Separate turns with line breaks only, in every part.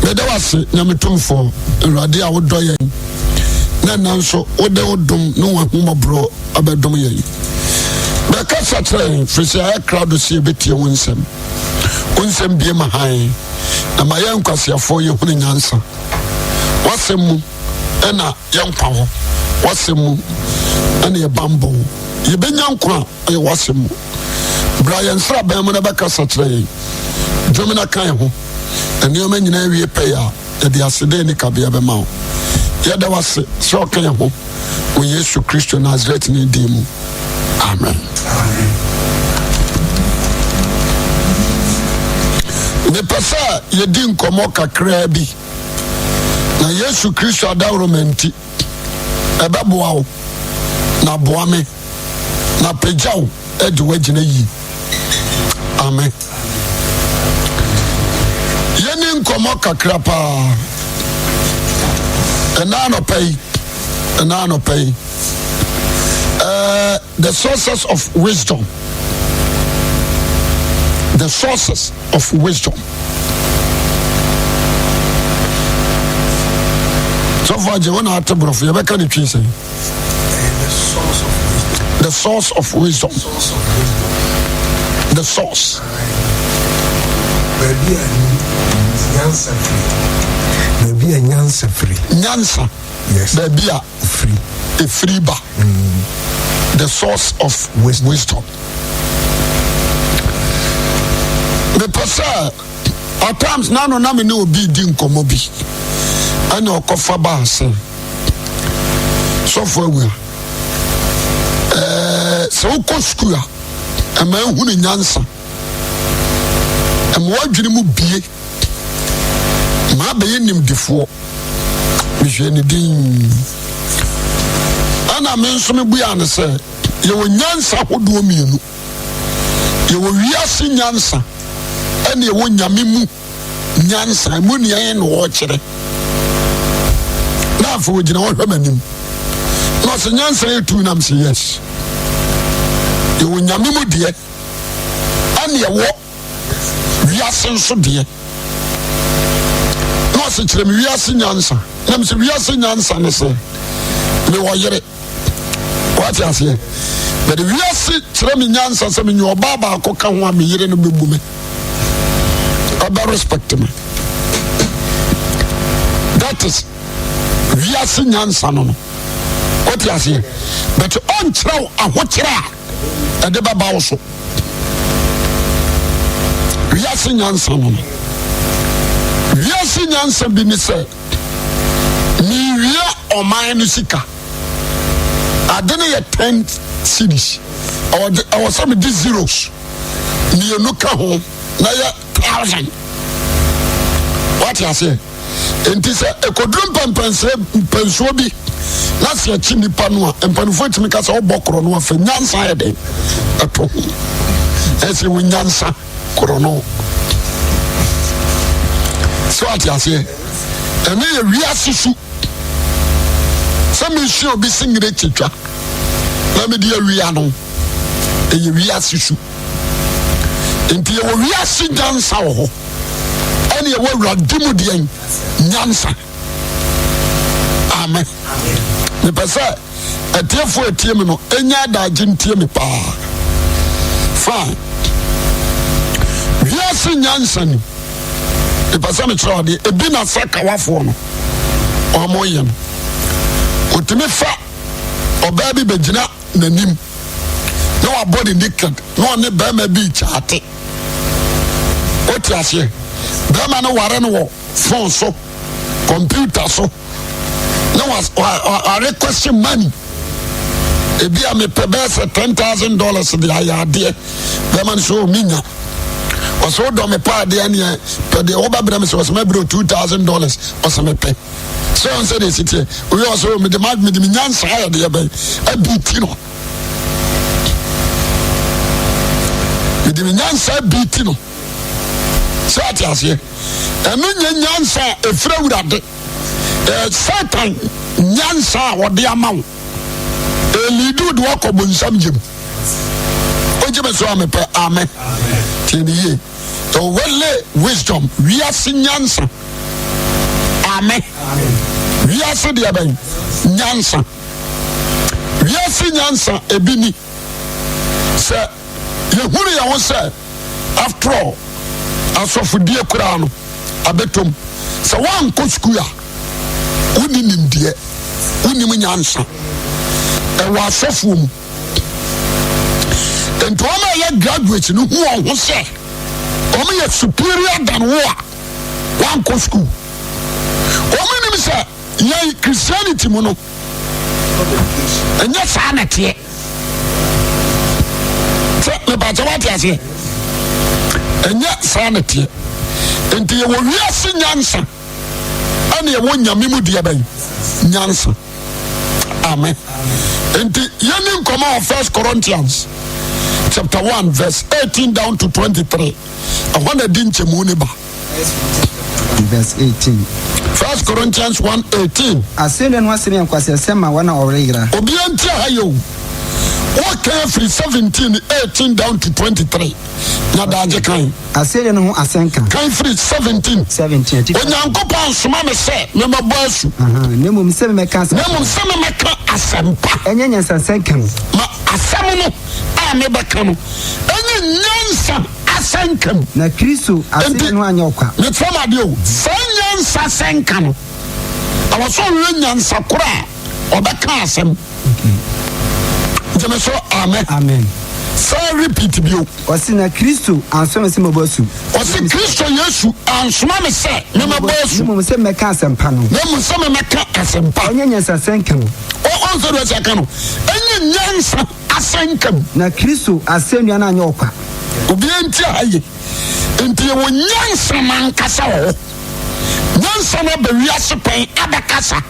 Meda wo ase, Nyame Tumfoɔ, Awurade a wodɔ yɛn, na ɛnnɛ nso wode wo dom ne w'ahummɔborɔ abɛdom yɛn. Bɛkasa kyerɛ yɛn, firi sɛ yɛayɛ krado sɛ yɛbɛtie wo nsɛm. Wo nsɛm bie ma hann, na ma yɛn nkwaseafoɔ yɛhunu nyansa. W'asɛm mu na yɛn nkwa wɔ, w'asɛm mu na yɛn banbɔ wɔ. Yɛbɛnya nkwa a ɛyɛ w'asɛm mu. Bra yɛn nsraban mu na bɛkasa kyerɛ yɛn. Dwom na ka yɛn ho. Nneɛma nyinaa wie pɛyɛ a, yɛde aseda ani kabea bɛma wo. Yɛda wo ase sɛ ɔka yɛn ho wɔ Yesu Kristo Nasaretni din mu. Amen. Mepɛ sɛ yɛdi nkɔmmɔ kakraa bi na Yesu Kristo adaworoma nti ɛbɛboa wo na boa me na pagya wo de woagyina yie. Amen. Yɛni nkɔmmɔ kakra paa. Ɛna anɔpa yi, ɛna anɔpa yi. Uh, the sources of wisdom. The sources of wisdom. Sɔfo agye wo na ate borɔfo yɛbɛka ne twi sɛn. The source of wisdom. The source.
Baabi a nyansa firi. Baabi a nyansa firi.
Nyansa.
Yes.
Baabi a
firi.
Efiri ba. Mm. The source of wisdom. wisdom. Mepɛ sɛ at times n'ano na me ne obi di nkɔmɔ bi ɛna ɔkɔfa baa sɛ. Sɔfo awu a, ɛɛ sɛ wokɔ sukuu a, ɛma ehunu nyansa. Ɛma w'adwene mu bie. Ma abɛyɛ nimdefoɔ. Mehwɛ ne din. Ɛna me nso mebua no sɛ, yɛwɔ nyansa ahodoɔ mmienu. Yɛwɔ wiase nyansa ɛne ɛwɔ nyame mu nyansa mu nea yɛn na ɔrekyerɛ na afei ogyina hɔ hwɛ m'anim na ɔsɛ nyansa yɛ tumi nam sɛ yes yɛwɔ nyame mu deɛ ɛne ɛwɔ wiase nso deɛ na ɔsɛ kyerɛ me wiase nyansa nam sɛ wiase nyansa ne sɛ mewɔ yere wate aseɛ mede wiase kyerɛ me nyansa sɛ menyɛ ɔbaa baako ka ho a me yere no bɛbu me ɔbɛ respect me that is wiase nyansa no no wote aseɛ but ɔnkyerɛ wo ahokyerɛ a ɛde bɛba wo so wiase nyansa no no wiase nyansa bi ne sɛ Mewia ɔman no sika. Ade no yɛ ten cedis. Ɛwɔ sɛ mede zeros mmienu ka ho na yɛ thousand. Wate aseɛ? Nti sɛ ɛkɔduru mpɛmpɛnsoɔ mpɛnsoɔ bi na sɛ akyi nipa no a mpanimfoɔ tumi ka sɛ wobɔ korɔ no afɛ nyansa yɛ den ɛto ho. Ɛsɛ wo nyansa. Korɔno. So ate aseɛ? Ɛno yɛ wiase su. Sɛ mesua obi singire kyetwa na mede awia no, ɛyɛ wiase su. Nti yɛwɔ wiase nyansa wɔ hɔ, ɛne ɛwɔ awurade mu deɛn nyansa. Amen. Mepɛ sɛ atiefoɔ atie me no ɛnya adagye ntie me paa. Fine. Wiase nyansa ni. Mepɛ sɛ mekyerɛ adeɛ. Ebi na sɛ kawafoɔ no wɔn yɛ no. Otumi fa ɔbaa bi bɛgyina n'anim na wabɔ ne naked na ɔne bɛrima bi kyaate. Wote aseɛ? Bɛrima no ware no wɔ phone so, computer so na wa request money. Ebi a mepɛ bɛyɛ sɛ $10,000 de ayɛ adeɛ. Bɛrima no so menya. Ɔsɛ wodɔ me pa adeɛ neɛ pɛ deɛ wobɛbrɛ me sɛ ɔsɛ mɛbrɛ $2,000 ɔsɛ mepɛ. Sɛ ɔn sɛ deɛ ɛsi teɛ. Owie ɔsɛ o mede ma mede me nyansa ayɛ deɛ bɛn abi ti no. Mede me nyansa abi ti no. Sɛ ate aseɛ. Ɛno nyɛ nyansa a ɛfiri Awurade. Ɛyɛ Satan nyansa a ɔde ama wo. Ɛliidi wo de wakɔ bonsam gyem. Wogye me so a mepɛ amen. Tie ne yie. The worldly wisdom, wiase nyansa. Amen. Wiase deɛ bɛn? Nyansa. Wiase nyansa ebi ni. Sɛ yɛhunu yɛn ho sɛ after all asɔfodie koraa no abɛtɔm. Sɛ woankɔ sukuu a, wonni nimdeɛ, wonnim nyansa. Ɛwɔ asɔfoɔ mu. Nti wɔn a ɛyɛ graduate no hu wɔn ho sɛ wɔn yɛ superior than wo a wankɔ sukuu. Wɔn nim sɛ yɛn Christianity mu no ɛnyɛ saa na ɛteɛ. Sɛ mepakyɛ wate aseɛ, ɛnyɛ saa na ɛteɛ. Nti yɛwɔ wiase nyansa ɛne ɛwɔ nyame mu deɛ bɛn nyansa. Amen. Nti yɛni nkɔmɔ wɔ First Corinthians chapter 1 verse 18 down to 23. Ɛhɔ na di nkyɛmu ne ba.
Verse 18.
First Corinthians 1 18.
Asɛnnua no asɛm yɛ nkwaseasɛm ma wɔn a wɔreyera.
Obiara nti ha yɛ o. Wɔka afiri 17, 18 down to 23. Na daagye kan.
Asɛnnua no ho asɛnka.
Kan firi 17.
17. Atifi.
Onyankopɔn ansoma me sɛ memmɛbɔ asu.
Na mmom sɛ memmɛka asɛmpa.
Na mmom sɛ memmɛka asɛmpa.
Ɛnyɛ nyansasɛnka mu.
Ma asɛm no a mebɛka no ɛnyɛ nyansa asɛnka mu.
Na Kristo asɛnnua no anyɛ ɔkwa.
Mekyerɛ mo adeɛ o, saa nyansa asɛnka no, ɛwɔ sɛ ɔhwehwɛ nyansa koro a ɔbɛka asɛm. Gyeme so amen.
Amen.
Saa repeat bio.
Ɔse na Kristo ansoma me sɛ mɛbɔ asu.
Ɔse Kristo Yesu ansoma me sɛ memmɛbɔ asu.
Na mmom sɛ memmɛka asɛmpa no.
Na mmom sɛ memmɛka asɛmpa.
Ɛnyɛ nyansa asɛnka mu.
Ɔn sɛ deɛ ɔsi aka no, ɛnyɛ nyansa asɛnka mu.
Na Kristo asɛnnua no anyɛ ɔkwa.
Obiara nti aha ye. Nti yɛwɔ nyansa no ankasa wɔ hɔ. Nyansa no aba wiase pɛn abɛkasa.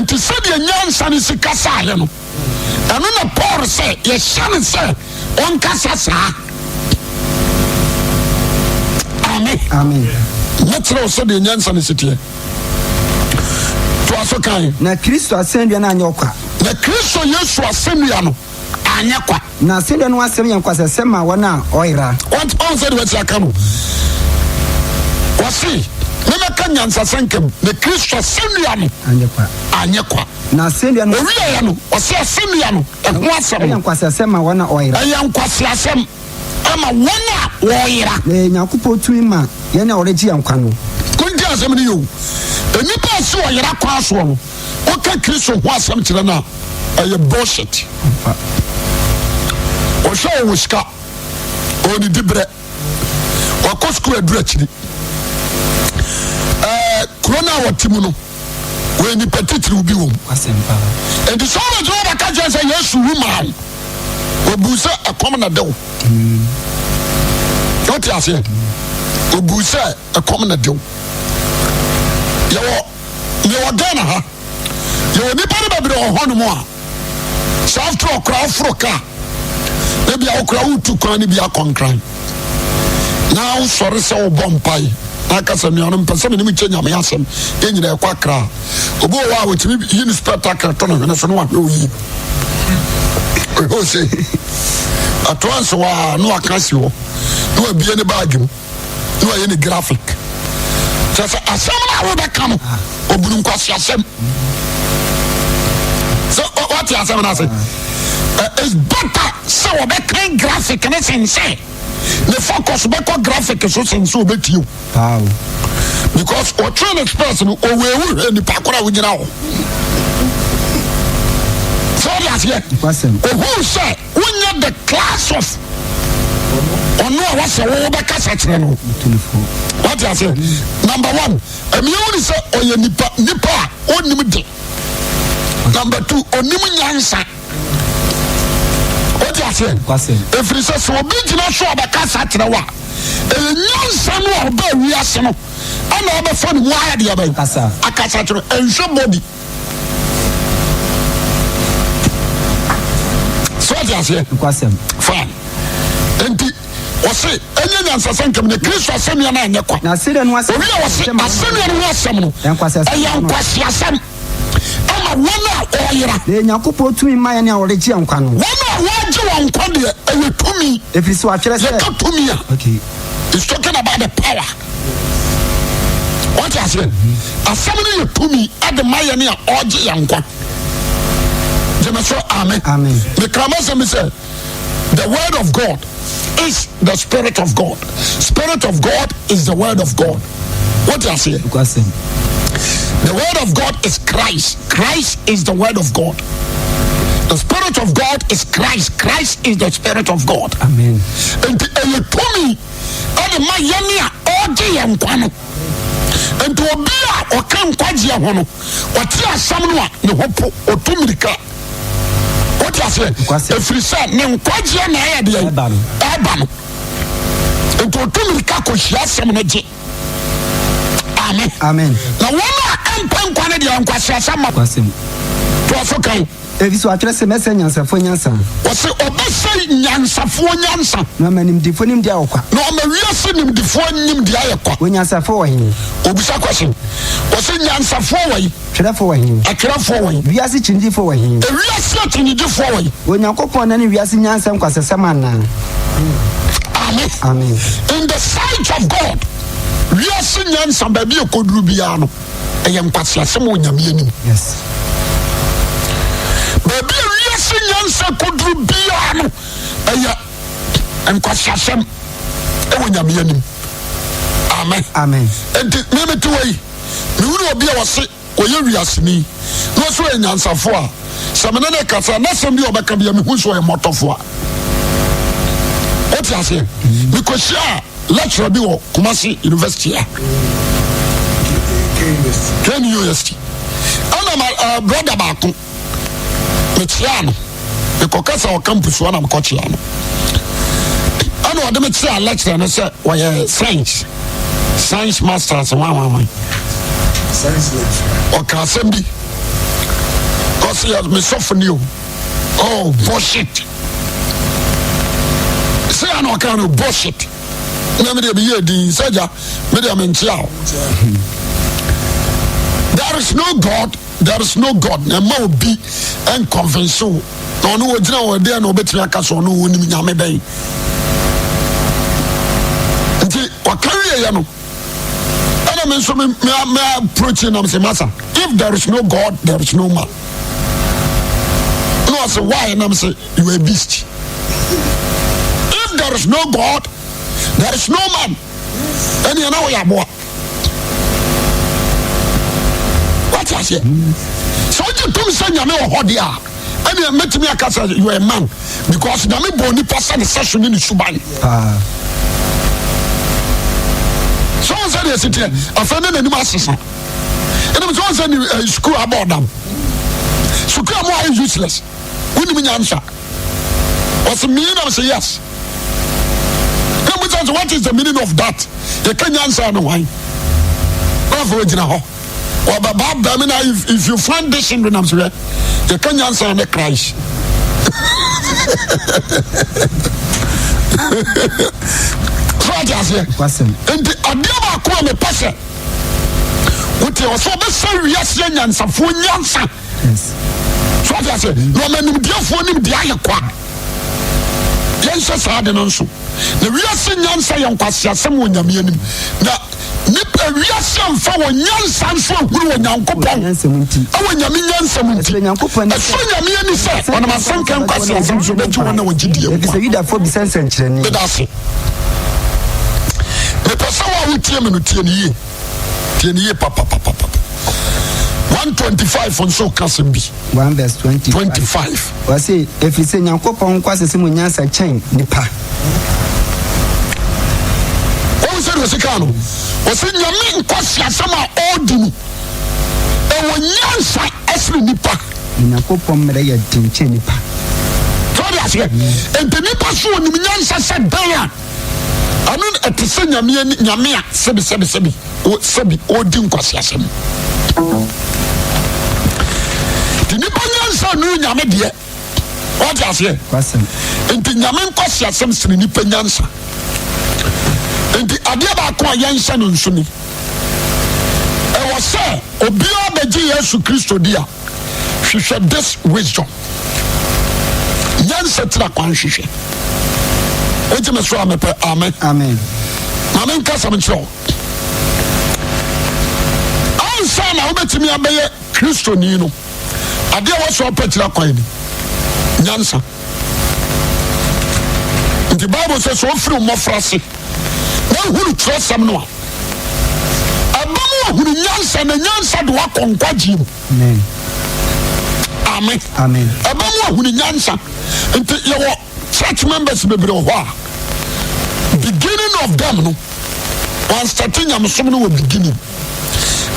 Nti sɛdeɛ nyansa no si kasaeɛ no, ɛno na Paul sɛ yɛhyɛ no sɛ ɔnkasa saa. Amen.
Amen.
Mɛkyerɛ wo sɛdeɛ nyansa no si teɛ. Toa so kan.
Na Kristo asɛnnua no anyɛ ɔkwa.
Na Kristo Yesu asɛnnua no anyɛ kwa.
Na asɛnnua no ho asɛm yɛ nkwaseasɛm ma wɔn a wɔyera.
Ɔn sɛdeɛ wɔasi aka no. Wɔse, Memmɛka nyansasɛnka mu, na Kristo asɛnnua no
anyɛ kwa.
Anyɛ kwa.
Na asɛnnua no.
Ɔwieɛ no, ɔse asɛnnua no ɛho asɛm no.
Ɛyɛ nkwaseasɛm ma wɔn a wɔyera.
Ɛyɛ nkwaseasɛm ma wɔn a wɔyera.
Na ɛyɛ Nyankopɔn tumi ma yɛn a wɔregye yɛn nkwa no.
Montie asɛm no yie o. Nnipa a ɛsi ɔyera kwan soɔ no, woka Kristo ho asɛm kyerɛ no a, ɛyɛ bullshit. Ɔhwɛ ɔwɔ sika, ɔwɔ ne dibrɛ, wakɔ sukuu aduru akyiri. Ɛɛ kuro no a wɔte mu no, wɔyɛ nipa titiriw bi wɔ mu. Nti sɛ ɔbɛgyina hɔ bɛka kyerɛ sɛ Yesu wu maa wo, obu sɛ ɛkɔm na de wo. Wote aseɛ? Obu sɛ ɛkɔm na de wo. Yɛwɔ yɛwɔ Ghana ha. Yɛwɔ nnipa no bebree wɔ hɔnom a sɛ after all koraa woforo kaa ebi a wokora wotu kwan no bi akɔ nkran na wosɔre sɛ wobɔ mpae na aka sɛ nuanom mpɛ sɛ menim kyɛ nyame asɛm yɛ nyina ɛkɔ akra obi wɔ hɔ a wɔtumi yi ne spectacle to ne hwene so na wahwɛ oyi ɔhwɛ ose atoa nso a na waka si hɔ na wabie ne baage mu na wayɛ ne graphic kyerɛ sɛ asɛm no a wobɛka no ɔbunu nkwasi asɛm sɛ wate asɛm no ase it's better sɛ wɔbɛkan graphic ne sen sɛ ne focus bɛkɔ graphic so sen sɛ ɔbɛtie o because ɔtwe ne spɛs no ɔwɛwu hwɛ nipa koro a wogyina hɔ sɛ wode aseɛ ɔhuu sɛ Wonyɛ the class of ɔno a wasɛ wo wobɛkasa kyerɛ no. Wate ase? Number one, ɛmea wo ni sɛ ɔyɛ nipa nipa a ɔnim de. Number two, ɔnim nyansa. Wate ase? Ɛfiri sɛ sɛ obi gyina so a ɔbɛkasa kyerɛ wo a, ɛyɛ nyansa no a ɔbaa wiase no ɛna ɔbɛfa ne mu ayɛ deɛ bɛn akasa kyerɛ ɛnhwɛ body. So ɔte aseɛ?
Nokwasɛm.
Fine. Enti ɔse ɛnyɛ nyansasɛm nkɛm ne Kristo asɛnnua no anyɛ kwa.
Na asɛnnua no ho asɛm.
Owi a ɔse asɛnnua no ho asɛm no ɛyɛ nkwaseasɛm ama wɔn a wɔyera.
Na ɛyɛ Nyankopɔn tumi ma yɛn a wɔregye yɛn nkwa no.
Wɔn a wɔregye wɔn nkwa deɛ ɛyɛ tumi.
Ɛfiri sɛ wɔatwerɛ sɛ.
Yɛka tumi a.
Okay.
It's talking about the power. Wate aseɛ? Asɛm no yɛ tumi de ma yɛn a ɔregye yɛn nkwa. Gyeme so amen.
Amen.
Meka m'asɛm bi sɛ the word of God is the spirit of God. Spirit of God is the word of God. Wote aseɛ?
Nokwasɛm.
The word of God is Christ. Christ is the word of God. The spirit of God is Christ. Christ is the spirit of God.
Amen.
Nti ɛyɛ tumi ɛde ma yɛne a ɔregye yɛn nkwa no. Nti obi a ɔka nkwagyeɛ ho no, ɔte asɛm no a ne ho po, ɔtu mmirika. Wote aseɛ?
Nokwasɛm.
Ɛfiri sɛ ne nkwagyeɛ na ɛyɛ deɛ
Ɛba no.
ɛba no. Nti ɔtu mmirika kɔhyia asɛm no gye. Amen.
Amen.
Na wɔn a ɛmpɛ nkwa no deɛ nkwaseasɛm ma.
Nokwasɛm.
Toa so kan.
Efisɛ wɔatwerɛ sɛ, Mɛsɛe nyansafoɔ nyansa.
Ɔse ɔbɛsɛe nyansafoɔ nyansa.
Na ɔma nimdefoɔ nimdeɛ ayɛ ɔkwa.
Na ɔma wiase nimdefoɔ nimdeɛ ayɛ kwa.
Onyansafoɔ wɔ he?
Obisa question. Ɔse nyansafoɔ wɔ he?
Twerɛfoɔ wɔ he?
Atwerɛfoɔ wɔ he?
Wiase kyinigyifoɔ wɔ he?
Ewiase akyinnyegyefoɔ wɔ he?
Onyankopɔn nane wiase nyansa nkwaseasɛm anaa?
Amen.
Amen.
In the sight of God, wiase nyansa baabi ekoduru biara no, ɛyɛ nkwaseasɛm wɔ Nyame anim.
Yes.
Baabi a wiase nyansa koduru biara no, ɛyɛ nkwaseasɛm ɛwɔ Nyame anim. Amen.
Amen.
Enti me mete hɔ yi, mehunu obi a ɔse ɔyɛ wiaseni na ɔse ɔyɛ nyansafo a, sɛ me ne no kasa a, n'asɛm bi a ɔbɛka bi a mehu sɛ ɔyɛ mmɔtɔfo a. Wote aseɛ? Mekɔhyia lecturer bi wɔ Kumasi University a. Kane University. Ɛna ma uh, brother baako mekyeaa no mekɔkasa wɔ campus hɔ na mekɔkyea no ɛna ɔde me kyerɛ lecturer no sɛ ɔyɛ science science masters wanwanwan ɔka asɛm bi ɔsɛ yɛ mesɔfo ni o oh bullshit sɛ yɛ na ɔka no bullshit na medeɛ meyɛ din sɛ gya medeɛ menkyea o there is no God There is no God na ɛma obi nconvince wo na ɔno wɔgyina wɔ ɛdeɛ na ɔbɛtumi aka sɛ ɔno wɔnim nyame bɛn nti ɔka wieɛ no ɛna me nso me me approach nam sɛ masa if there is no God there is no man na ɔsɛ why nam sɛ you are a beast if there is no God there is no man ɛneɛ na woyɛ aboa wate aseɛ sɛ wogye tom sɛ nyame wɔ hɔ deɛ a ɛneɛ mɛtumi aka sɛ you are a man because nyame bɔɔ nipa sɛ ne sɛso ne ne suban sɛ wɔn sɛ deɛ ɛsi teɛ afei ne n'anim asesa ɛnam sɛ wɔn sɛ ne eh, sukuu abɔ ɔdam sukuu a mo ayɛ useless wonim nyansa ɔsɛ me nam sɛ yes na mo sɛ what is the meaning of that yɛka nyansa no hwan na afei ogyina hɔ ɔbɛba bɛm na if, if you find this in nam sɛ hwɛ yɛka nyansa ne Christ so ate aseɛ nti adeɛ baako a mepɛ sɛ wote ɔsɛ ɔbɛsɛ wiase anyansafoɔ nyansa So ate ase? Na ɔma nimdeɛfoɔ nimdeɛ ayɛ kwa. Yɛnhyɛ saa ade no nso. Na wiase nyansa yɛ nkwaseasɛm wɔ Nyame anim. Na nipa wiase amfa wɔn nyansa nso ahunu wɔ Nyankopɔn. Ɛwɔ Nyame nyansa mu nti. Ɛsɔ Nyame ani sɛ ɔnam asɛnka nkwaseasɛm so bɛgye wɔn a wɔgye die nkwa.
Efisɛ Yudafoɔ bisa nsɛnkyerɛnne.
Meda ase. Mepɛ sɛ wo a wotie me no tie no yie. Tie no yie papapapapa. 125 nso ka asɛm bi.
1 verse 25.
25.
Wɔse, ɛfiri sɛ Nyankopɔn nkwaseasɛm mu nyansa kyɛn nnipa.
Wɔn sɛ deɛ ɔsi kaa no, ɔsi Nyame nkwaseasɛm a ɔredi no, ɛwɔ nyansa ɛsene nnipa.
Na Nyankopɔn mmerɛ yɛ den kyɛn nnipa.
Sɛ ɔde aseɛ, nti nnipa so ɔnim nyansa sɛ dɛn a. Ɛno na ɛte sɛ nyame ani nyame a sɛbi sɛbi sɛbi o sɛbi ɔredi nkwaseasɛm. Nti nipa nyansa nuru nyame deɛ. Wate aseɛ? Nti nyame nkwaseasɛm sene nipa nyansa. Nti adeɛ baako a yɛnhyɛ no nso ni. Ɛwɔ sɛ obiara bɛgye Yesu Kristo di a, hwehwɛ this wisdom. Nyansa tira kwan hwehwɛ. Wogye me so a mepɛ amen.
Amen.
Ma me nkasa nkyerɛ wo. Ansa na wobɛtumi abɛyɛ Kristoni no, adeɛ a wɔsɔ ɔpɛ kyerɛ kwan ni, nyansa. Nti Bible sɛ sɛ ofiri mmɔfra ase na ehunu twerɛsɛm no a, ɛba mu ahunu nyansa na nyansa de wakɔ nkwagyeɛ mu. Amen.
Amen.
Ɛba mu ahunu nyansa. Nti yɛwɔ church members bebree wɔ hɔ a beginning of them no wɔn starte nyamesom no wɔ beginning.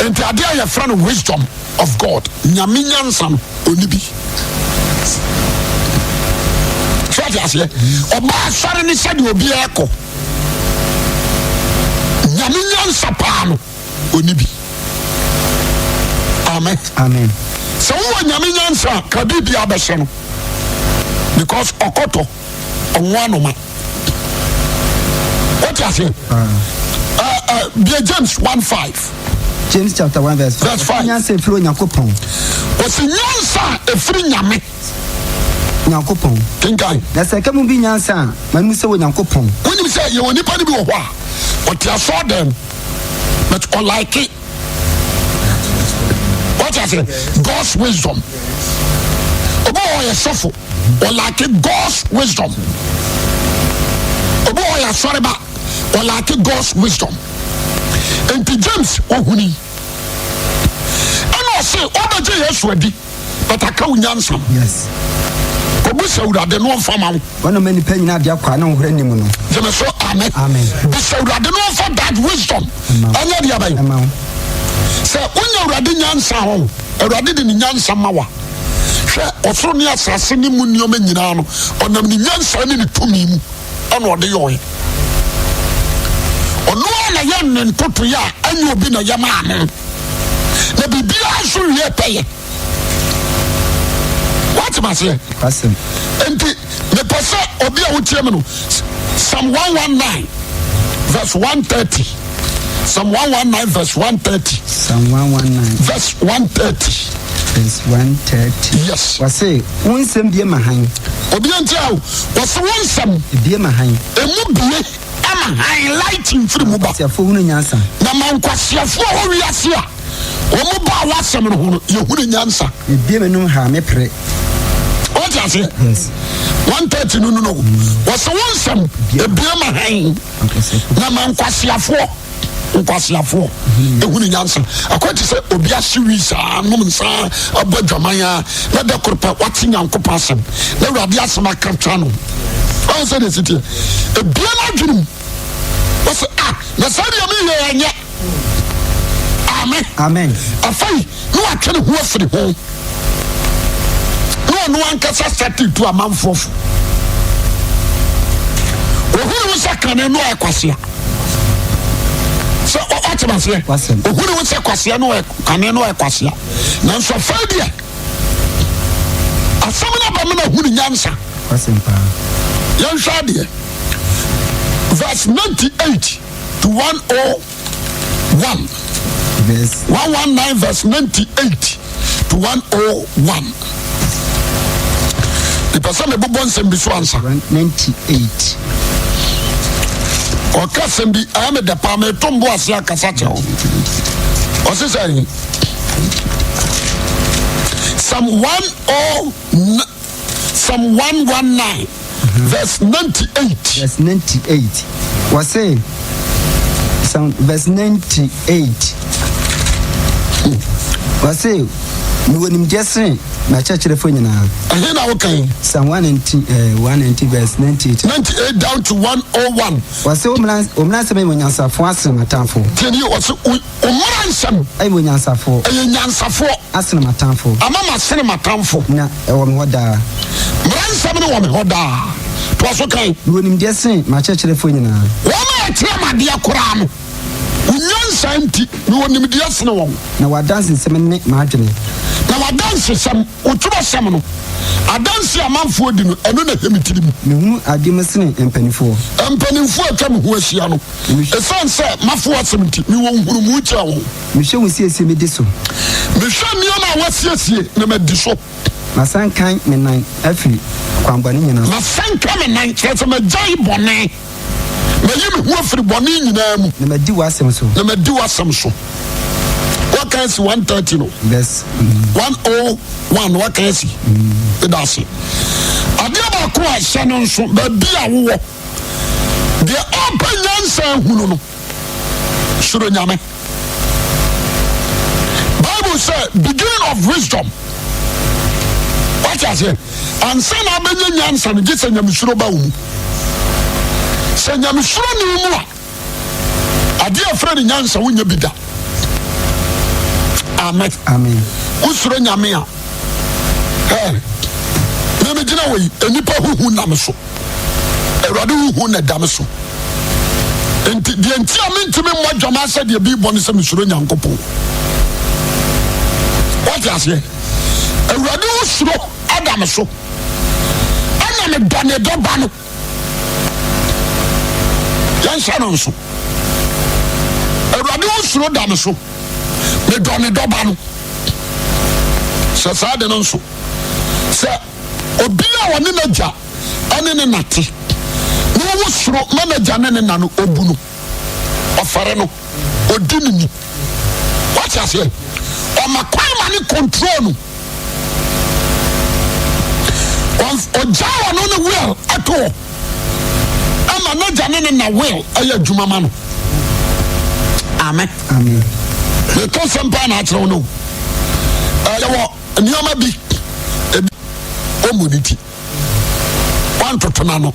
Nti adeɛ a yɛfrɛ no wisdom of God, nyame nyansa no, ɔni bi. So ate aseɛ? Ɔba asɔre ne sɛdeɛ obiara kɔ. Nyame nyansa paa no, ɔni bi. Amen.
Amen.
Sɛ wowɔ nyame nyansa a, ka biribiara bɛhyɛ no. Because ɔkɔtɔ, ɔnwo anoma. Wote aseɛ? Bia James 1 5.
James chapter 1 verse 5.
Verse 5.
Nyansa efiri Onyankopɔn.
Ɔsi nyansa a efiri Nyame.
Nyankopɔn.
Kenkan.
Na sɛ ɛka mu bi nyansa a, ma no mu sɛ Onyankopɔn.
Wonim sɛ yɛwɔ nipa no bi wɔ hɔ a, ɔte asɔɔ dɛm, but ɔlike. Wote aseɛ? God's wisdom. Obi wɔ hɔ ɔyɛ sɔfo, ɔlike God's wisdom. Obi wɔ hɔ ɔyɛ asɔreba, ɔlike God's wisdom. Nti James ohuni. Ɛna ɔse ɔbɛgye Yesu adi but aka wo nyansa.
Yes.
Kɔbisa Awurade na ɔmfa ma wo.
Wɔn na ɔma nnipa nyinaa adeɛ kwa na ahohora nni mu no.
Gyeme so amen.
Amen.
Bisa Awurade na ɔmfa that wisdom ɛnyɛ deɛ bɛn.
Ɛma wo.
Sɛ wonya Awurade nyansa ho, Awurade de ne nyansa ma wa. Hwɛ ɔsoro ne asase ne mu nneɛma nyinaa no, ɔnam ne nyansa ne ne tumi mu ɛna ɔde yɔe. Ɔno ara na yɛ ne ntotoeɛ a ɛnyɛ obi na yɛ maa no. Na biribiara nso wie pɛyɛ. Woate maseɛ?
Asɛm.
Nti mepɛ sɛ obi a wotie me no Psalm 119 verse 130. Psalm 119 verse 130.
Psalm 119
verse 130.
Verse 130.
Yes.
Wɔse wo nsɛm bie ma hann.
Obi nti a wɔse wo nsɛm.
Ebie ma hann.
Emu bie ama hann light mfiri mu ba.
Nkwasiafoɔ hunu nyansa.
Na ma nkwasiafoɔ wɔ wiase a wɔn baa w'asɛm no ho no yɛhunu nyansa.
Mebue m'anom haa me pere.
Wote aseɛ?
Yes.
130 no no no. Wɔsɛ wo nsɛm ebie ma hann na ma nkwaseafoɔ nkwaseafoɔ ehunu nyansa. Akɔ te sɛ obi ahye wi saa nom nsa abɔ adwaman a na da koro pɛ wate Nyankopɔn asɛm na Awurade asɛm aka twa no. Ɔn sɛ deɛ ɛsi teɛ. Ebie n'adwene mu. Wɔsɛ ah na saa deɛ meyɛ ɛnyɛ. Amen.
Amen.
Afei na watwe ne ho afiri ho na ɔno ankasa sate tu amanfoɔ fo. Ohunu wo sɛ kane no ɔyɛ kwasea. Sɛ ɔte maseɛ. Ohunu wo sɛ kwasea no ɔyɛ kane no ɔyɛ kwasea. Nanso afei deɛ asɛm no aba mu na hunu nyansa. Yɛnhwɛ adeɛ. Verse 98 to 101.
Verse
119 verse 98 to 101. Mepɛ sɛ mebobɔ nsɛm bi so ansa.
98.
Ɔka sɛm bi ɛyɛ me dɛ paa meto mbo ase akasa kyerɛ wo. Ɔse sɛ Psalm 109 Psalm 119 verse 98.
Verse 98. Wɔse Psalm verse 98. Wɔse mewɔ nimdeɛ sene m'akyerɛkyerɛfoɔ nyinaa.
Ɛhe na woka yi?
Psalm 119, eh, 190 verse 98.
98 down to 101.
Wɔse wo mmara wo mmara nsɛm yɛ onyansafoɔ asene m'atamfo.
Tiɛ ni wɔse wo mmara nsɛm.
Ɛyɛ onyansafoɔ.
Ɛyɛ nyansafoɔ.
Asene m'atamfo.
Ama masene m'atamfo.
Na ɛwɔ me hɔ daa.
Mmara nsɛm no wɔ me hɔ daa. Toa so kan.
Mewɔ nimdeɛ sen m'akyerɛkyerɛfoɔ nyinaa.
Wɔn a wɔkyerɛ me adeɛ koraa no, wo nyansa nti, mewɔ nimdeɛ sene wɔn.
Na w'adansesɛm ne m'adwene.
Na w'adansesɛm, wo twerɛsɛm no, adanseɛ a amanfoɔ di no, ɛno na ɛhɛ me tirim.
Mehunu adeɛ mu sene mpanimfoɔ.
Mpanimfoɔ a atwa me ho ahyia no, ɛsiane sɛ mafa w'asɛm nti, mewɔ nhunumu kyɛn wɔn.
Mehwɛ wo nsiesie medi so.
Mehwɛ nneɛma a woasiesie na madi so.
Masanka me nan afiri akwammɔne nyinaa so.
Masanka me nan, kyerɛ sɛ magyae bɔne. Mayi me ho afiri bɔne nyinaa mu.
Na madi w'asɛm so.
Na madi w'asɛm so. Waka asi 130 no.
Verse
101 waka asi. Ɛda ase. Adeɛ baako a hyɛ no nso baabi a wowɔ deɛ ɔpɛ nyansa ahunu no suro Nyame. Bible sɛ beginning of wisdom. Wate aseɛ? Ansa na abɛnya nyansa no gye sɛ nyamesuro ba wo mu. Sɛ nyamesuro ni wo mu a, adeɛ a ɛfrɛ no nyansa wonya bi da. Amen.
Amen.
Wosuro Nyame a, ɛ na megyina wɔ yi, nnipa huhu nam so. Awurade huhu na ɛda me so. Nti deɛ nti a mentumi mmɔ dwaman sɛ deɛ bi bɔ ne sɛ mesuro Nyankopɔn. Wate aseɛ? Awurade ho suro ada me so. Ɛna medɔ ne dɔ ba no. Yɛnhyɛ no nso. Awurade ho suro da me so. Medɔ ne dɔ ba no. Hyɛ saa de no nso. Sɛ obi a ɔne n'agya ne ne na te, na ɔwɔ suro ma n'agya ne ne na no, ɔbu no, ɔfɛre no, ɔdi no ni. Wate aseɛ? Ɔma kwan ma ne control no. Ɔgyaa ɔno ne will ato hɔ ama n'agya ne ne na will ɛyɛ adwuma ma no. Amen.
Amen.
Meka sɛm paa na akyerɛ wo no. Ɛyɛ nneɛma bi ebi ɔmmɔ ne ti wantoto n'ano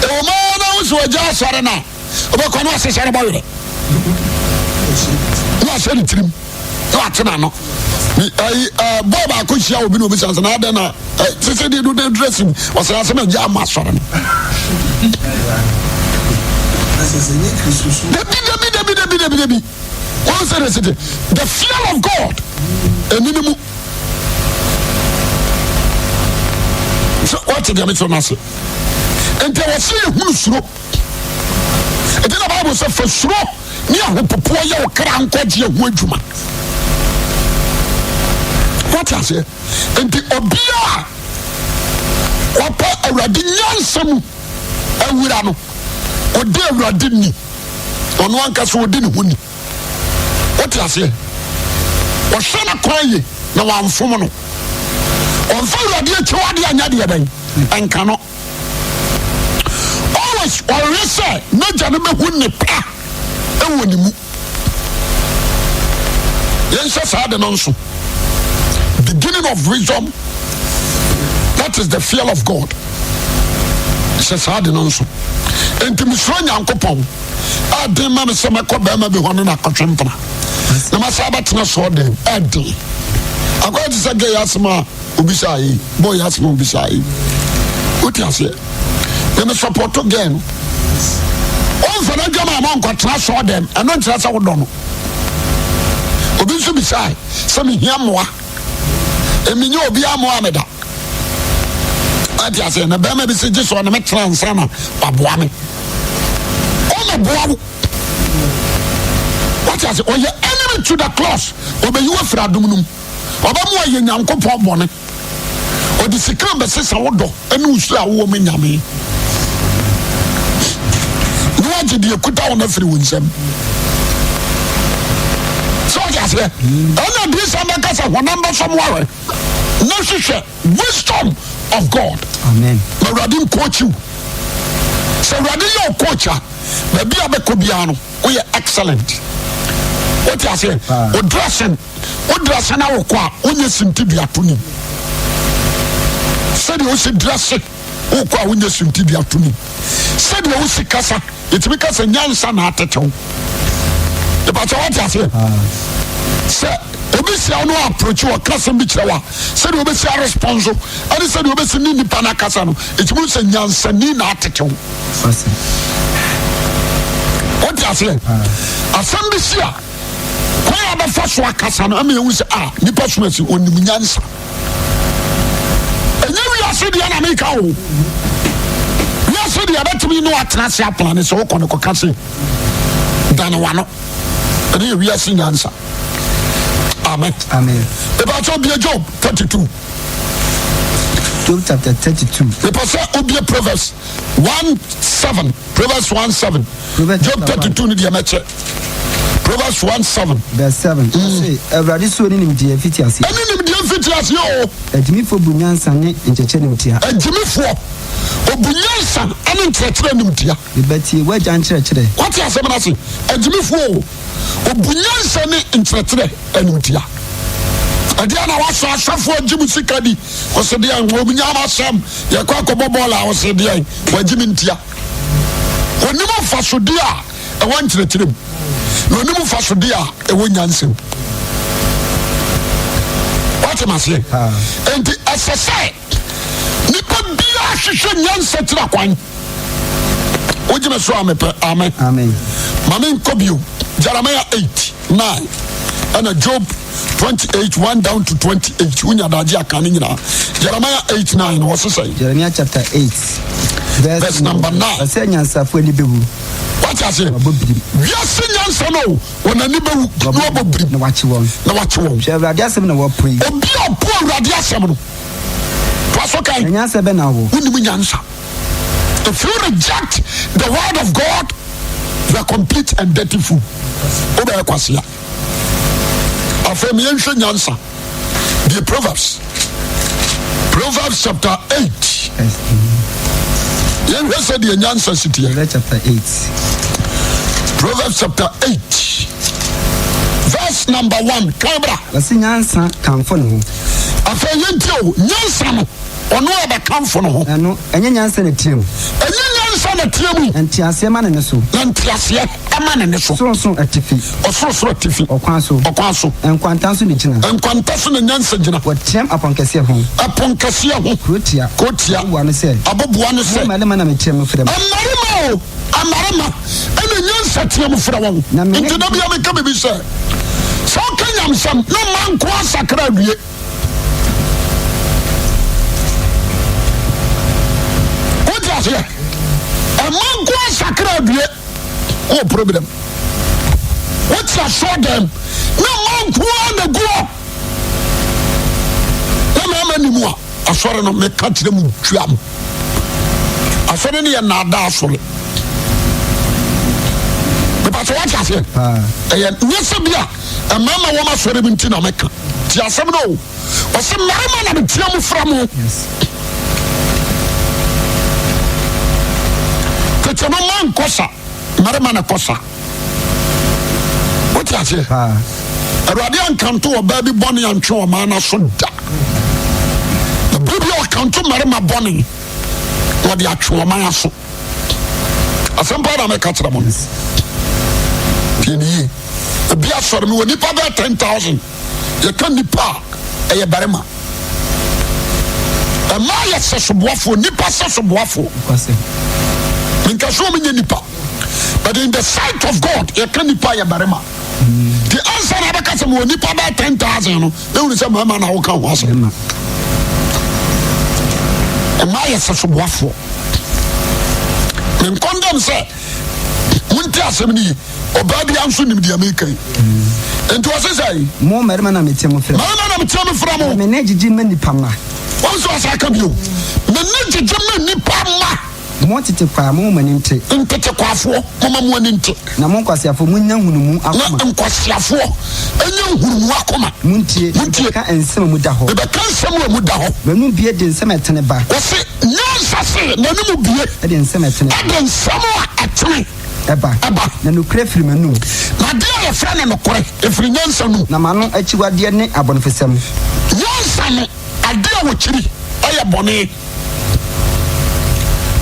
ɛwɔ mu ara na wosi ɔgya asɔre no a wobɛkɔ no ahyehyɛ no bɔwerɛ na wahyɛ ne tirim na wate n'ano ayi ɛɛ bɔɔl baako hyia obi na obi sɛ na adɛn na sese deɛ do de dress mu ɔsɛ asɛm agya ama asɔre no dabi dabi dabi dabi dabi dabi Wɔn sɛ de sete the fear of God ɛni ne mu. Sɛ wɔte deɛ mekyerɛ no ase. Nti ɛwɔ sɛ yɛhunu suro. Ɛti na Bible sɛ fa suro ne ahopopoɔ yɛ wo kra nkwagyeɛ ho adwuma. Wɔte aseɛ. Nti obiara wɔpɛ Awurade nyansa mu awura no, ɔdi Awurade ni. Ɔno ankasa ɔdi ne ho ni. Wote aseɛ? Ɔhwɛ no kwan ye na wamfom no. Ɔmfa Awurade akyiwadeɛ anyɛ deɛ bɛn? Ɛnka no. Always ɔhwɛ sɛ n'agya no bɛhu nnepa wɔ ne mu. Yɛnhyɛ saa de no nso. Beginning of wisdom, that is the fear of God. Hyɛ saa de no nso. Enti mesuro Nyankopɔn ɛden ma me sɛ mɛkɔ bɛrima bi hɔ ne no akɔtwe mpena na masa abɛtena soɔ den ɛden. Akɔyɛ te sɛ gay asɛm a obisaa yi, boy asɛm a obisaa yi. Wote aseɛ? Na me sɔpɔto gay no. Ɔmfa n'adwama ama nkɔtena soɔ dɛm, ɛno nkyerɛ sɛ wodɔ no. Obi nso bisae sɛ mehia mmoa. Menyɛ obiara mmoa me da. Ate aseɛ na bɛrima bi sɛ gye sɛ ɔne me tena ansa na waboa me. Ɔmɛboa wo. Wate aseɛ ɔyɛ enemy to the cross. Ɔbɛyi wo afiri adom no mu. Ɔbɛma ɔyɛ Nyankopɔn bɔne. Ɔde sika bɛsesa wo dɔ ne wo suro a wowɔ ma Nyame. Na wagye deɛ kuta wo no afiri wo nsam. Sɛ ɔde aseɛ ɛna diisa bɛka sɛ honam bɛsɔ mo ahwɛ na hwehwɛ wisdom of God.
Amen.
Na Awurade nkɔɔkyi wo. Sɛ Awurade yɛ wo coach a, baabi a bɛkɔ biara no, woyɛ excellent. Wote aseɛ? Wo dressing Wo drɛse na wokɔ a, wonyɛ suntiduatoni. Sɛdeɛ wosi drɛse wokɔ a, wonyɛ suntiduatoni. Sɛdeɛ wosi kasa, yɛtumi kasa nyansa na atete wo. Ìbàkyɛ wate aseɛ? Sɛ obi sia wo na approach wɔ kasa bi kyerɛ wa, sɛdeɛ wobɛsi arespɔnso ɛne sɛdeɛ wobɛsi ne nipa no akasa no, ɛtumi sɛ nyansani na atete wo. Wote aseɛ? Asɛm bi si a, Kwan a bɛfa so akasa no ama yɛhu sɛ a nipa som asi onim nyansa. Ɛnyɛ wiase deɛ na meka o. Wiase deɛ bɛtumi ne watena ase apla ne sɛ wokɔ no kɔka se dane wano. Ɛne yɛ wiase nyansa. Amen.
Amen.
Ɛbɛkyɛ obie Job 32.
Job chapter 32.
Mepɛ sɛ obie Proverbs 1 7. Proverbs 1 7.
Proverbs
Job
chapter
32 no deɛ mɛkyɛ. Proverbs 1 7.
Verse 7. Ɔse, Awurade suro ne nimdeɛ mfitiaseɛ.
Ɛne nimdeɛ mfitiaseɛ o.
Agyimifoɔ bu nyansa ne nkyerɛkyerɛ nimtia.
Agyimifoɔ, ɔbu nyansa ne nkyerɛkyerɛ nimtia.
Me ba, tie w'agya nkyerɛkyerɛ.
Woate asɛm no ase? Agyimifoɔ o, ɔbu nyansa ne nkyerɛkyerɛ animtia. Ɛdeɛ na wasɔ asɔfoɔ agye mu sika di. Ɔse deɛ ɔmu asɛm yɛkɔ akɔbɔ bɔɔl a ɔse deɛ wagye me ntia. Ɔnim mfasodeɛ a ɛwɔ nkyerɛkyerɛ mu na ɔnim mfasodeɛ a ɛwɔ nyansa mu. Wate maseɛ? Enti ɛsɛ sɛ Nipa biara hwehwɛ nyansa kyerɛ kwan. Wogye me so a mepɛ amen.
Amen.
Ma me nkɔ bio. Jeremiah 8 9 ɛna Job 28 1 down to 28. Wonya daagye aka ne nyinaa. Jeremiah 8 9 wɔ sesɛ.
Jeremiah chapter 8 verse,
verse number 9.
Ɔsɛ nyansafo ani bɛwu.
Wate aseɛ? Wiase nyansa no wɔn ani bɛwu na wɔbɔ birim.
Na wakye wɔn.
Na wakye wɔn.
Hwɛ Awurade asɛm na wɔpo yi.
Obi a ɔpo Awurade asɛm no. Toa so kan.
Na nyansa bɛ na wɔ.
Wonim nyansa. If you reject the word of God, you are complete and dirty fool. Wobɛyɛ kwasea. Afei mi yɛnhwɛ nyansa. The Proverbs. Proverbs chapter 8. Yɛnhwɛ sɛ deɛ nyansa si teɛ.
Proverbs chapter 8.
Proverbs chapter 8. Verse number 1. Kan bra.
Wɔsi nyansa kamfo ne ho.
Afei yɛntie o, nyansa no, ɔno a ɔbɛkamfo ne ho.
Na no, ɛnyɛ nyansa na ɛteɛ mu.
Ɛnyɛ nyansa na ɛteɛ mu.
Na nteaseɛ ma ne nne so.
Na nteaseɛ ma ne nne so.
Sorosoro atifi.
Ɔsorosoro atifi.
Ɔkwan so.
Ɔkwan so.
Nkwanta so na ɛgyina.
Nkwanta so na nyansa gyina.
Wɔteam aponkɛseɛ ho.
Aponkɛseɛ ho.
Kuro tia.
Kuro tia.
Aboboa no sɛ.
Aboboa no sɛ.
Mo mmarima na meteam mefrɛ mo.
Mmarima o. Mmarima ɛna nyansa teɛ mu frɛ wɔn. Nti da bia meka biribi sɛ, sɛ woka nyamsɛm na mma nko asakra awie. Wote aseɛ? Ɛma nko asakra awie. Wɔ problem. Wote asɔ dɛm na mma nko a na gu hɔ. Na mmarima ni mu a. Asɔre no, meka kyerɛ mu tua mo. Asɔre no yɛ nnaadaa asɔre. Mepa sɛ wate aseɛ. Ɛyɛ nyɛ sɛ bi a mmarima wɔn asɔre mu nti na meka. Ti asɛm no o. Ɔsɛ mmarima na metia mo fra mo. Tete no ma nkɔ sa, mmarima na kɔ sa. Wote aseɛ? Awurade ankanto ɔbaa bi bɔne antwe ɔmaa no aso da. Na bere bi a ɔkanto mmarima bɔne na ɔde atwe ɔman aso. Asɛm paa na mɛka kyerɛ mo no. Tie ne yie. Ebi asɔre mi wɔ nipa bɛyɛ 10,000. Yɛka nipa a ɛyɛ barima. Mmaa yɛ sɛsoboafoɔ, nipa sɛsoboafoɔ. Menka sɛ wɔn nyɛ nipa. But in the sight of God, yɛka nipa yɛ barima. Nti ansa na abɛka sɛ mewɔ nipa bɛyɛ 10,000 no, na wunu sɛ mmarima na woka ho asɛm. Mmaa yɛ sɛsoboafoɔ. Menkɔndɛm sɛ monte asɛm no yi. Ɔbaa bi nso nim deɛ meka yi. Nti ɔse sɛ.
Mo mmarima na meteɛ mo frɛ.
Mmarima na meteɛ mo frɛ mo.
Me nne gyegye ma nnipa mma.
Wɔn nso ɔsa aka bio. Me nne gyegye ma nnipa mma.
Mo ntetekwaa, momma mo ani nte.
Ntetekwafoɔ, momma mo ani nte.
Na mo nkwaseafoɔ, monnya nhunumu akoma.
Na nkwaseafoɔ nya nhunumu akoma.
Montie,
Montie.
mebɛka nsɛm a emu da hɔ.
Mebɛka nsɛm a emu da hɔ.
M'anom bue de nsɛm a ɛtene ba.
Wɔse, nyansa se, n'anom bue.
De nsɛm a ɛtene ba.
De nsɛm a ɛtene.
Ɛba.
Ɛba.
Na nokorɛ firi m'anom.
Na adeɛ a wɔfrɛ no nokorɛ, ɛfiri nyansa nom.
Na m'ano akyiwadeɛ ne abɔnefosɛm.
Nyansa no, adeɛ a wɔkyiri yɛ bɔne.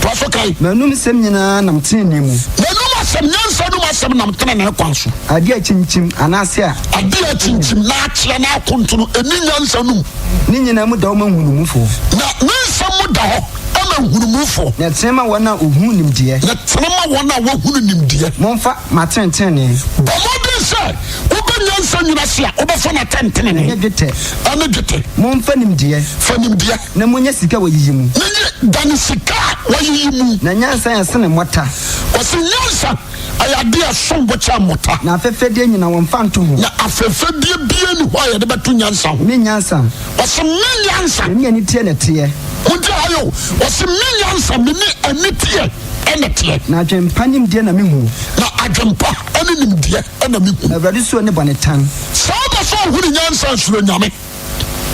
Toa so kan.
M'anom nsɛm nyinaa nam tenenee mu.
M'anom asɛm, nyansa anom asɛm nam tenenee kwan so.
Adeɛ a akyinkyim anaasɛ a.
Adeɛ a akyinkyim na akyea na akontono, ɛnni nyansa nom.
Ne nyinaa mu da hɔ ma nhunumufoɔ.
Na ne nsɛm mu da hɔ ma nhunumufoɔ.
Na ɛtene ma wɔn a wɔhunu nimdeɛ.
Na ɛtene ma wɔn a wɔhunu nimdeɛ.
Momfa m'atentenenee.
Bɔ mmɔden sɛ wobɛ nyansa nwini ase a, wobɛfa n'atɛntenenee.
Ɛne dwetɛ.
Ɛne dwetɛ.
Momfa nimdeɛ.
Fa nimdeɛ.
Na monnya sika a wɔayiyi mu.
Na nye dane sika a wɔayiyi mu.
Na nyansa yɛ sene mmɔta.
Ɔse nyansa ɛyɛ adeɛ a ɛsom bo kyɛn mmɔta.
Na afɛfɛdeɛ nyina wɔmfa nto ho.
Na afɛfɛdeɛ biara nni hɔ a yɛde bɛto nyansa ho.
Me nyansa.
Ɔse me nyansa.
Me ne aniteɛ na ɛteɛ.
Montie ha yi o. Ɔse me nyansa, me ne aniteɛ na ɛteɛ.
Na adwempa nimdeɛ na mehu.
Na. adwempa ne nimdeɛ na mehu.
Awurade suro ne bɔne tan.
Sɛ wopɛ sɛ wohunu nyansa a, suro Nyame.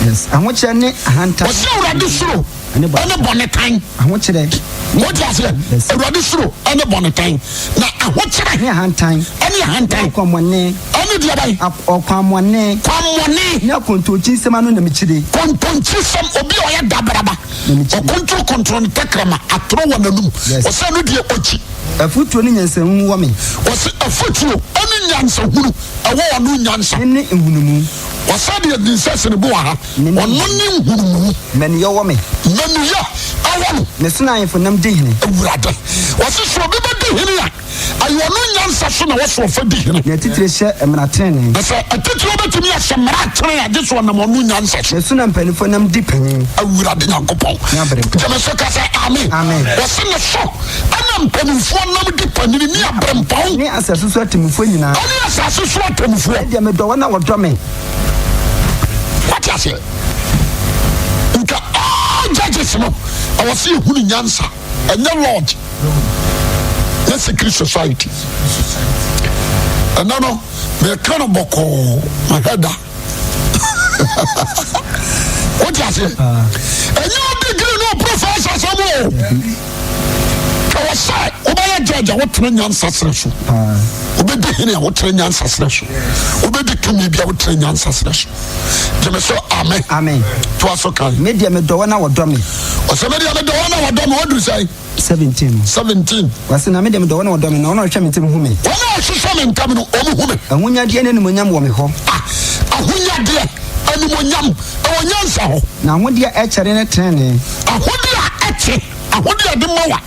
Yes, ahokyerɛ ne ahantan.
Ɔse Awurade suro ne bɔne tan.
Ahokyerɛ.
Wote aseɛ?
Yes.
Awurade suro ne bɔne tan. Na ahokyerɛ.
Ne ahantan.
Ɛne ahantan.
Ne ɔkwammɔne.
Ɛne deɛ bɛn?
Ɔkwammɔne.
Kwammɔne.
Ne akontonkyinsɛm ano na mekyire.
Kontonkyinsɛm, obi a ɔyɛ dabraba.
Na mekyire.
Ɔkontoronkontoro ne tɛkrɛma, atoro wɔ n'anum.
Yes.
Ɔsɛ no deɛ ɔkyi.
Afotuo ne nyansahunu wɔ me.
Ɔse afotuo ne nyansahunu ɛwɔ ɔno nyansa.
Ne ne nhunumu.
Ɔsɛ deɛ ne nsa si ne bo wɔ ha. Ɔno ne nhunumu.
Mmaniyɛ wɔ me.
Mmaniyɛ ɛwɔ no.
Me so na ahemfo nam di hene.
Awurade. Ɔse sɛ obi bɛdi hene a, ɛyɛ ɔno nyansa so na wɔso ɔfa di hene.
Na atitire hyɛ mmara tenenee.
Na sɛ atitire bɛtumi ahyɛ mmara tenenee a, gye sɛ ɔnam ɔno nyansa so.
Me so na mpanimfoɔ nam di panin.
Awurade Nyankopɔn.
Ne aberempɔn.
Gyeme so ka sɛ amen.
Amen.
Ɔse ne so ɛna mpanimfoɔ nam di panin ne aberempɔn.
Ne asase so atemmufoɔ nyinaa.
Ɛne asase so atemmufoɔ.
Me deɛ medɔ wɔn a wɔdɔ me.
Wate aseɛ? Nka all judges no, ɛwɔ sɛ yɛhunu nyansa. Ɛnyɛ lodge. Nyɛ secret society. Ɛnɛ no, meka no bɔkɔɔ, mahwɛ da. Wote aseɛ? Ɛnyɛ wo degree ne wo professor sɛm o. Ɛwɔ sɛ wobɛyɛ judge a wotena nyansa serɛ so. Wobɛdi hene a wotena nyansa serɛ so. Wobɛdi tumi bi a wotena nyansa serɛ so. Gyeme so amen.
Amen.
Toa so kan.
Me deɛ medɔ wɔn a wɔdɔ me.
Ɔsɛ me deɛ medɔ wɔn a wɔdɔ me. Waduru sɛn?
17 no.
17.
Wɔse na me deɛ medɔ wɔn a wɔdɔ me na wɔn a wɔhwehwɛ me ntɛm hu me.
Wɔn a wɔhwehwɛ me ntɛm no, wɔn hu me.
Ahonyadeɛ ne animuonyam wɔ me hɔ.
Ah, ahonyadeɛ, animuonyam, ɛwɔ nyansa hɔ.
Na ahodeɛ a ɛkyɛre ne tenenee.
Ahodeɛ a ɛkyɛ, ahodeɛ a ɛde ma wa,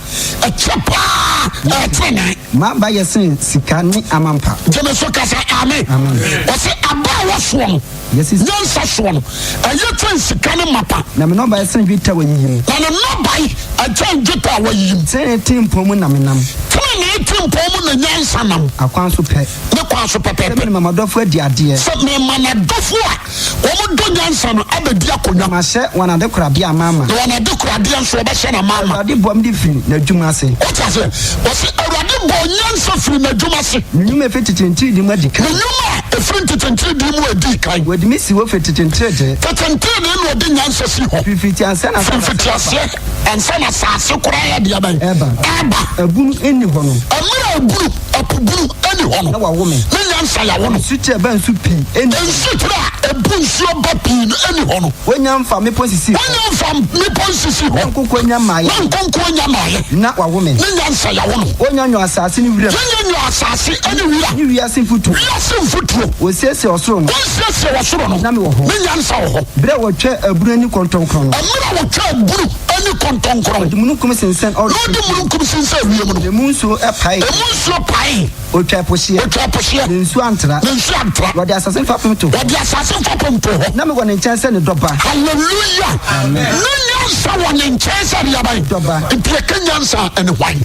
ɛkyɛ paa, ɛyɛ tenenee.
M'aba yɛ sene sika ne amampa.
Gyeme so ka sɛ amen.
Amen.
Ɔse aba a ɛwɔ soɔ no, nyansa soɔ no, ɛyɛ kyɛn sika ne mapa.
Na me nnɔbaeɛ sene dwetɛ a wɔayiyi mu.
Na ne nnɔbae ɛkyɛn dwetɛ a wɔayiyi mu.
Tenenee tempɔn mu na menam.
Tenenee tempɔn mu na nyansa nam.
Akwan so pɛ.
Ne kwan so pɛpɛɛpɛ.
Sɛ merema m'adɔfo adi adeɛ.
Sɛ merema n'adɔfo a wɔdɔ nyansa no abɛdi akonnwa.
Na mahyɛ wɔn adekoradeɛ amaama.
Na wɔn adekoradeɛ nso wɔbɛhyɛ no amaama.
Awurade bɔɔ me de firi n'adwuma ase.
Wote aseɛ? Ɔse Awurade bɔɔ nyansa firi n'adwuma ase.
Ne nnwuma a ɛfiri tetentiridi mu adi kan.
Ne nnwuma a ɛfiri ntetentiridi mu adi kan.
Wɔde me sii hɔ firi tetentiridi.
Tetentiridi na ɔde nyansa sii hɔ.
Firi mfitiaseɛ na
Firi
asase
mfitiaseɛ ansa na asase koraa yɛ deɛ bɛn?
Ɛreba.
Ɛreba.
Abunu nni hɔ no.
Mmerɛ a abunu, ɛpo bunu nni hɔ no.
Na wawo me.
Ne nyansa yɛawo no.
Nsutire a ɛba nsu pii nni hɔ no.
Nsutire a ɛbu nsuo ba pii no nni hɔ no.
Wɔnnya mfa mmepɔ nsisii hɔ.
Wɔnnya mfa mmepɔ nsisii hɔ.
Na nkokoɔ nnya mmaeɛ.
Na nkokoɔ nnya mmaeɛ.
Na wawo me.
Ne nyansa yɛawo no.
Wɔnnya nyɔɔ asase ne wira.
Wɔnnya nyɔɔ asase ne wira.
Ne wiase mfuturo.
Wiase mfuturo.
Wɔsiesie ɔsoro no.
Wɔnsiesie ɔsoro no.
Na mewɔ hɔ.
Ne nyansa wɔ hɔ.
Berɛ a wɔtwaa abunu ani kɔntɔnkrɔn no.
Mmerɛ a wɔtwaa abunu ani kɔntɔnkrɔn.
Wɔde mununkum sensɛn ɔrɔ.
Na wɔde mununkum sensɛn wiem no.
Emu nsuo paee.
Emu nsuo paee.
Ɔtwaa po hyeɛ.
Ɔtwaa po hyeɛ.
Na nsuo antra.
Na nsuo antra.
Wɔde asase mfapem too hɔ.
Wɔde asase mfapem too hɔ.
Na mewɔ ne nkyɛn sɛ ne dɔba.
Hallelujah.
Amen.
Ne nyansa wɔ ne nkyɛn sɛ deɛ bɛn?
Dɔba.
Nti yɛka nyansa a, ɛne hwan?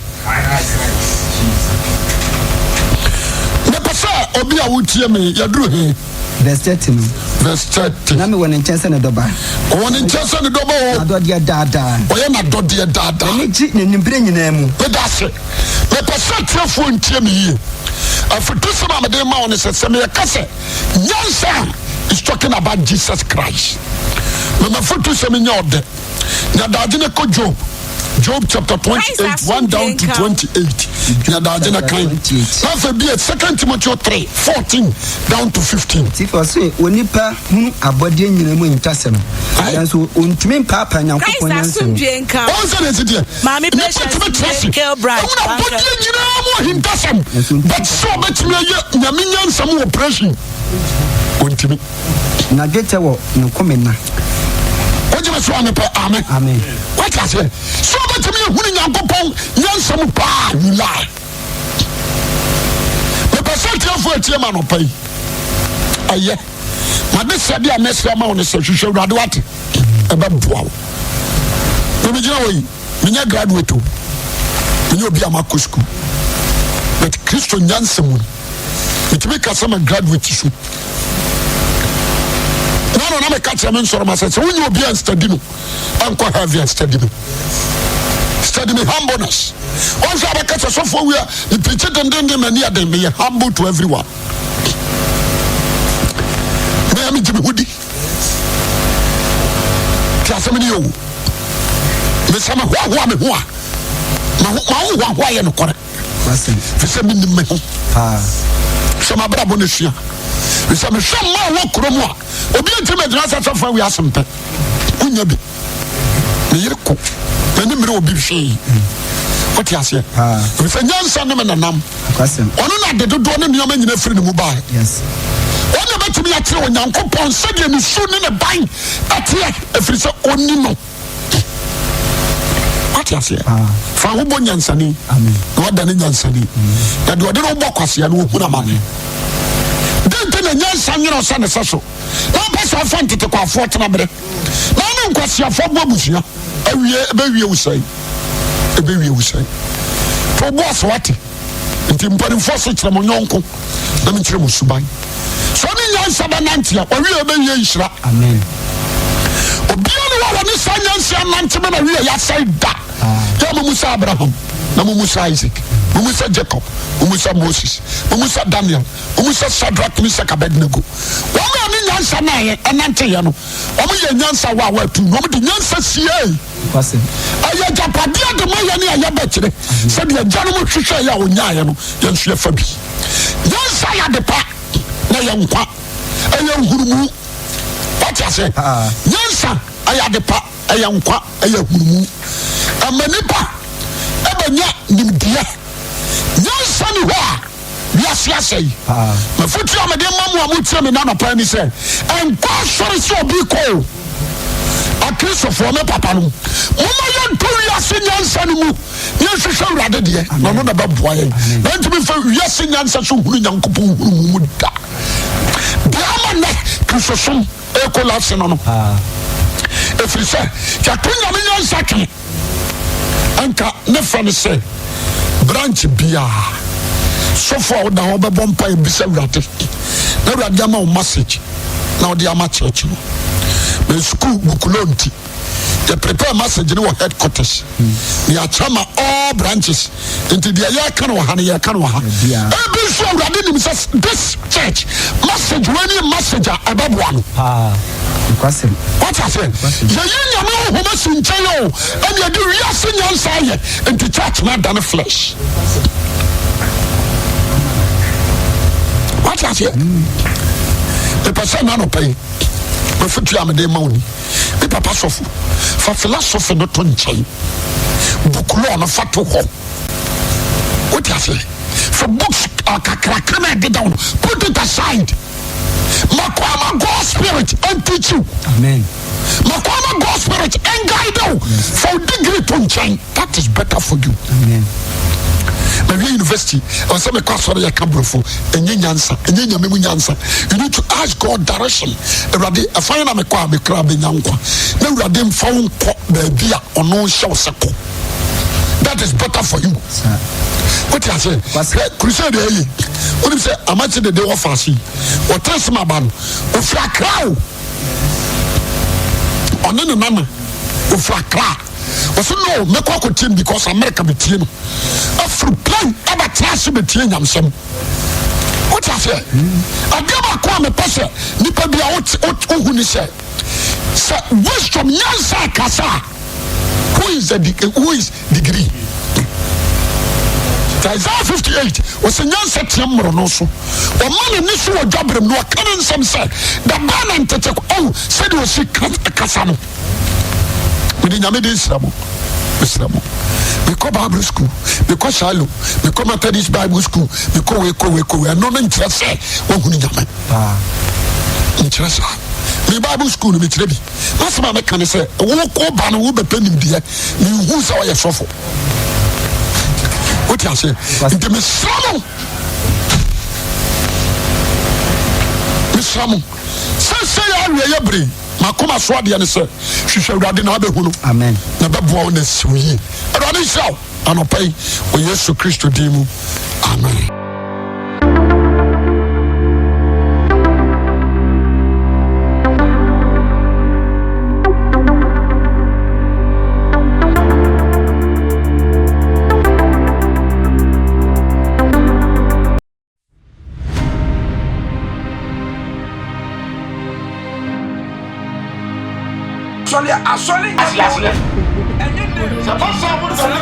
Mepɛ sɛ obi a wotie me, yɛduru he?
Verse 30 no.
Verse 30.
Na mewɔ ne nkyɛn sɛ ne dɔba.
Ɔwɔ ne nkyɛn sɛ ne dɔba o.
N'adɔdeɛ daadaa.
Ɔyɛ n'adɔdeɛ daadaa.
N'ani gye n'anim berɛ nyinaa mu.
Meda ase. Mepɛ sɛ atiefoɔ ntie me yie. Afutusɛm a mede ma wo ne sɛ, sɛ meyɛka sɛ nyansa a, is talking about Jesus Christ. Ma m'afutusɛm nyɛ ɔdɛ. Nya daagye na kɔ Job. Job chapter 28, 1 down to 28. Nya daagye na kan. Na afei bie 2 Timothy 3, 14 down to 15.
Tifi ɔse onipa hunu abɔdeɛ nyina mu ahintasɛm, nanso ɔntumi mpaapaa Nyankopɔn nyansa mu.
Wɔn sɛ na ɛsi deɛ. Nipa tumi tena ase. Ɛhunu abɔdeɛ nyinaa mu ahintasɛm. But sɛ ɔbɛtumi ayɛ Nyame nyansa mu operation, ɔntumi.
Na dwetɛ wɔ ne komena.
Wogye me so a mepɛ amen.
Amen.
Wate aseɛ? Sɛ wobɛtumi ahunu Nyankopɔn nyansa mu paa, you lie. Mepɛ sɛ atiefoɔ atie ma anɔpa yi. Ɛyɛ. M'adesrɛdeɛ a mɛsrɛ ama wo ne sɛ hwehwɛ Awurade wate. Ɛbɛboa wo. Na megyina hɔ yi, menyɛ graduate o. Menyɛ obi a makɔ sukuu. But Kristo nyansa mu no, metumi ka sɛ ma graduate so. Na no na meka kyerɛ me nsɔrɔma sɛ sɛ wonyɛ obi a nstadi no, ɛnkɔ heaven a study no. Study me humbleness. Wɔn sɛ abɛka sɛ sɔfoɔ wia me pirikyi dendenden m'ani ɛden meyɛ humble to everyone. Meyɛ megye me ho di. Ti asɛm ni o. Mesɛ mehoahoa me ho a mahohoahoa yɛ nokorɛ. Fi sɛ menim me ho. Hwɛ m'abrabɔ no sua. Fi sɛ mehwɛ mma a wɔ kurom a obi ntumi agyina sɛ sɔfoɔ awia asɛm pɛ. Wonya bi. Me yere ko. M'ani mmere obi hwee. Wote aseɛ? Ɛfiri sɛ nyansa ne me nanam. Ɔno na ade dodoɔ ne nneɛma nyina firi ne mu baeɛ. Ɔno na bɛtumi akyerɛ Onyankopɔn sɛdeɛ ne su ne ne ban ɛteɛ, ɛfiri sɛ ɔni no. Wote aseɛ? Fa ho bɔ nyansani na wada ne nyansani. Na deɛ ɔde ne ho bɔ kwasea no ɔhunu amane. Dɛn nti na nyansa nyerɛ sɛ ne sɛ so? Na ɔpɛ sɛ ɔfa ntetekwafoɔ tena berɛ na ɔne nkwaseafoɔ bɔ abusua awie ɛbɛwie wo sɛn ɛbɛwie wo sɛn to bo ase wate nti mpanimfoɔ se kyerɛ mo nyɔnko na menkyerɛ mo suban sɛ ɔne nyansa bɛnante a ɔwie ɛbɛwie nhyira obia ne wɔ wɔne saa nyansa nante bɛ na wie yɛasɛe da yɛ mo mu sɛ Abraham na mo mu sɛ Isaac mo mu sɛ Jacob mo mu sɛ Moses mo mu sɛ Daniel Wɔn sɛ Shadrach, Meshach, Abednego. Wɔn a ne nyansa naeɛ ɛnanteeɛ no, wɔn yɛ nyansa wɔ a wɔatu na wɔn de nyansa siee. Ɛyɛ agyapadeɛ de ma yɛn a yɛbɛkyerɛ sɛdeɛ agyanom hwehwɛeɛ a wɔnyaeɛ no, yɛn nso yɛfa bi. Nyansa yɛ ade pa na yɛ nkwa, ɛyɛ nhunumu. Wate aseɛ? Nyansa ɛyɛ ade pa, ɛyɛ nkwa, ɛyɛ nhunumu. Ɛma nipa ɛbɛnya nimdeɛ. Nyansa ni hɔ a wiase asɛe. M'afotu a mede ma mo a motie me nnɛ anɔpa yi ne sɛ, ɛnkɔ asɔre sɛ obi kɔ o. Akristofoɔ, me papa nom, momma yɛntɔ wiase nyansa no mu na yɛnhwehwɛ Awurade deɛ, na ɔno na bɛboa yɛn. Na ntumi mfa wiase nyansa so hunu Nyankopɔn hunu mu da. Deɛ ama nnɛ Kristosom ɛrekolapse no no, ɛfiri sɛ yɛato Nyame nyansa twene. Anka ne fɛ ne sɛ branch biara sɔfo a woda hɔ bɛbɔ mpae bisa Awurade na Awurade ama wo message na ɔde ama church no. Na sukuu bukulo nti yɛ prepare message no wɔ headquarters na yɛakyɛ ma all branches nti deɛ yɛka no wɔ ha no yɛka no wɔ ha. Ebi nso Awurade nim sɛ this church message wei ne message a ɛbɛboa no.
Nokwasɛm.
Wate aseɛ? Yɛyi Nyame honhom asi nkyɛn o, ɛne yɛde wiase nyansa ayɛ, nti church no adane flesh. Wate aseɛ? Mepɛ sɛ na anɔpa yi, mafotu a mede ma wo ni. Me papa sɔfo, fa philosophy no to nkyɛn. Book law no fa to hɔ. Wote aseɛ? Fa books kakraka na ɛdeda wo no, put it aside. Ma kwan ma God spirit and teach you.
Amen.
Ma kwan ma God spirit and guide you. Fa wo degree to nkyɛn. That is better for you.
Amen.
Na wie university, ɛwɔ sɛ mekɔ asɔre yɛ ka borɔfo. Ɛnyɛ nyansa, ɛnyɛ nyame mu nyansa. You need to ask God direction. Awurade, ɛfa yɛ na mekɔ a mekra bɛnya nkwa. Na Awurade mfa wo nkɔ baabi a ɔno nhyɛ wo sɛ kɔ. That is better for you. Wote ase? Hwɛ crusade ɛyɛ. Wonim sɛ amakye dede wɔ faase yi. Wɔte sɛ maba no. Ofiri Accra o. Ɔne ne nana. Ofiri Accra. Ɔsɛ no mɛkɔ akɔtie no because America metie no. Afiri plane ɛbɛtena ase bɛtie nyamsɛm. Wote aseɛ? Adeɛ baako a mepɛ sɛ nipa bi a wohu ne sɛ sɛ wisdom nyansa kasa a who is the who is degree Isaiah 58 ɔsɛ nyansa teɛ mmorɔno so ɔma n'ani so wɔ dwaberem na ɔka ne nsɛm sɛ dabaa na ntete ɔw sɛdeɛ ɔsi kasa no mede nyame de nsira mo mesrɛ mo mekɔ bible school mekɔ Shiloh mekɔ Methodist bible school mekɔ wei kɔ wei kɔ wei ɛno no nkyerɛ sɛ woahunu nyame nkyerɛ saa me bible school no mekyerɛ bi M'asɛm a meka ne sɛ, wo ba no wobɛpɛ nimdeɛ, menhu sɛ ɔyɛ sɔfo. Wote aseɛ? Nti mesrɛ mo, mesrɛ mo, sɛsɛ yɛ awieyɛ bere, makoma so adeɛ ne sɛ, hwehwɛ Awurade na abɛhu no, na bɛboa wo na asi wo yie. Awurade nhyira wo anɔpa yi wɔ Yesu Kristo din mu. Amen.
deɛ asɔre nyɛ
Ate aseɛ?
Ɛnyɛ name.
Sɛ ɛba saa a, wodane.